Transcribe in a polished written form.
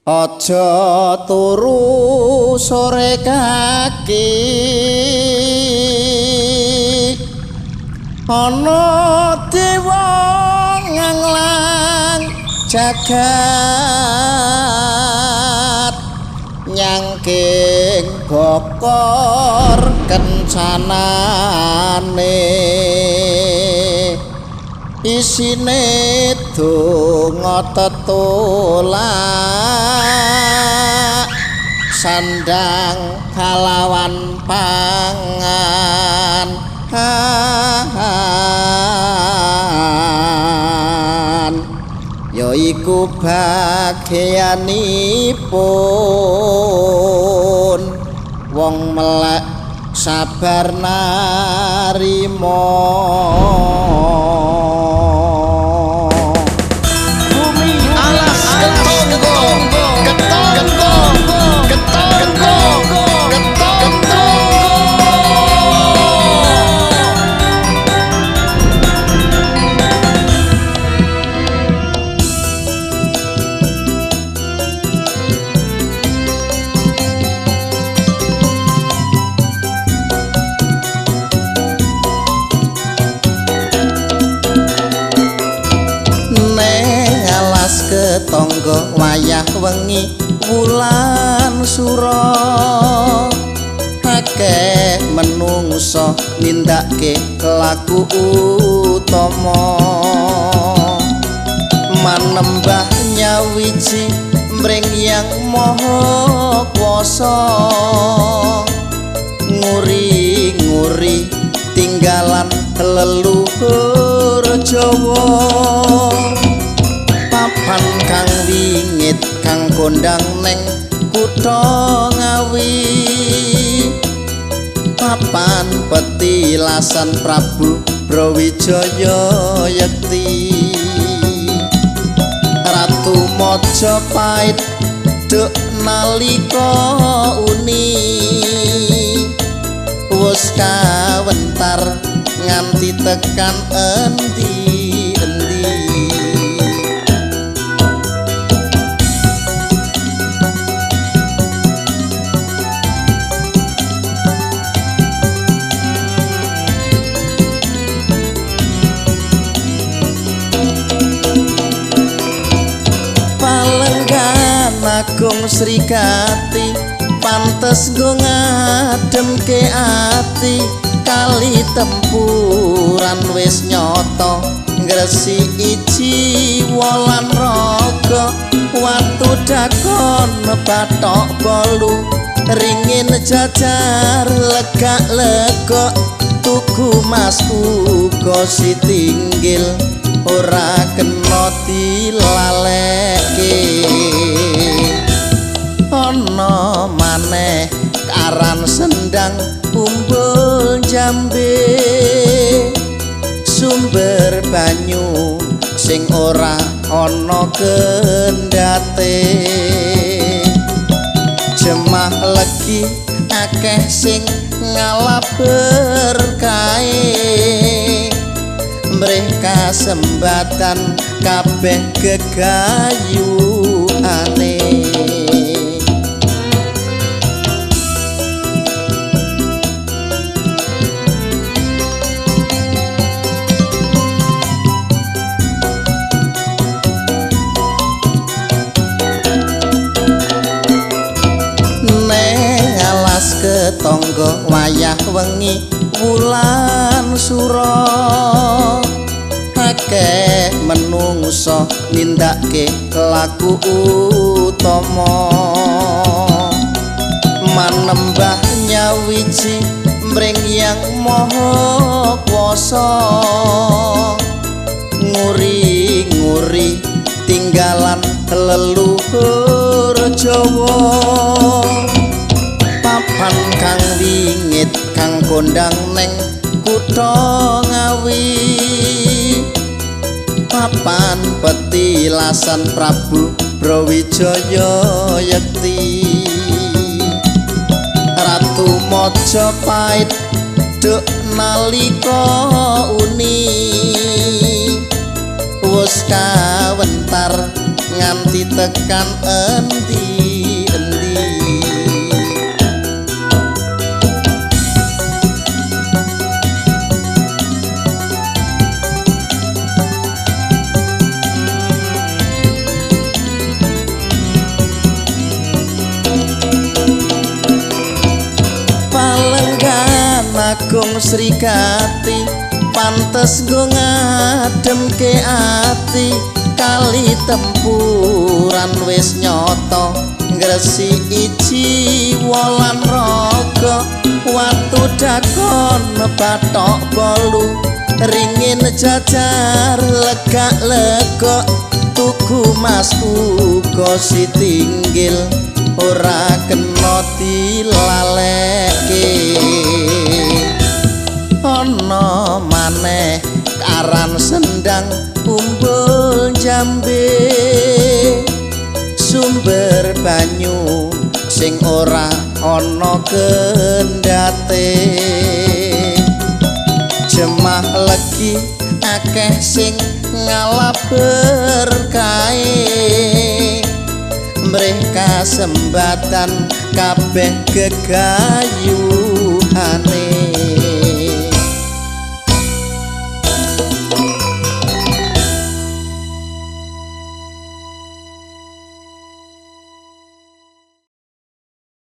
Aja turu sore kaki, ana dewa nganglang jagat, nyangking bokor kencanane, isine donga tetulak, sandang kalawan pangan. Yaiku bagianipun wong melek sabar narima. Bumi alas ketonggo, ketonggo, ketonggo, ketonggo. Ketangga wayah wengi wulan sura, akeh menungsa nindakake laku utama, manembah nyawiji mring Yang Maha Kuwasa, nguri-nguri tinggalan leluhur Jawa. Papan kang wingit kang kondang neng kutha Ngawi, papan petilasan Prabu Brawijaya Yekti, Ratu Majapahit duk nalika uni, wis kawentar nganti tekan endi. Agung Srigati pantes nggo ngademke ati, kali tempuran wis nyata ngresiki jiwa lan raga, watu dakon bathok bolu ringin jajar legak-legok, tuku mas uga sitinggil ora kena dilaleke. Ana maneh aran sendang umbul jambe, sumber banyu sing ora ana kendhate, jemah legi akeh sing ngalap berkahe, mrih kasembatan kabeh gegayuhane. Neng alas ketangga wayah wengi wulan sura, akeh menungsa nindakake laku utama, manembah nyawiji mring Yang Maha Kuwasa, nguri-nguri tinggalan leluhur Jawa. Papan kang wingit kang kondang neng kutha Ngawi, papan petilasan Prabu Brawijaya Yekti, Ratu Majapahit duk nalika uni, wis kawentar nganti tekan endi-endi. Palenggan Agung Srigati pantes nggo ngademke ati, kali tempuran wis nyata ngresiki jiwa lan raga. Watu dakon bathok bolu ringin jajar legak-legok, tuku mas uga sitinggil ora kena dilaleke. Ana maneh aran sendang umbul jambe, sumber banyu sing ora ana kendate. Jemah legi akeh sing ngalap berkahe, mrih kasembatan kabeh gegayuhane.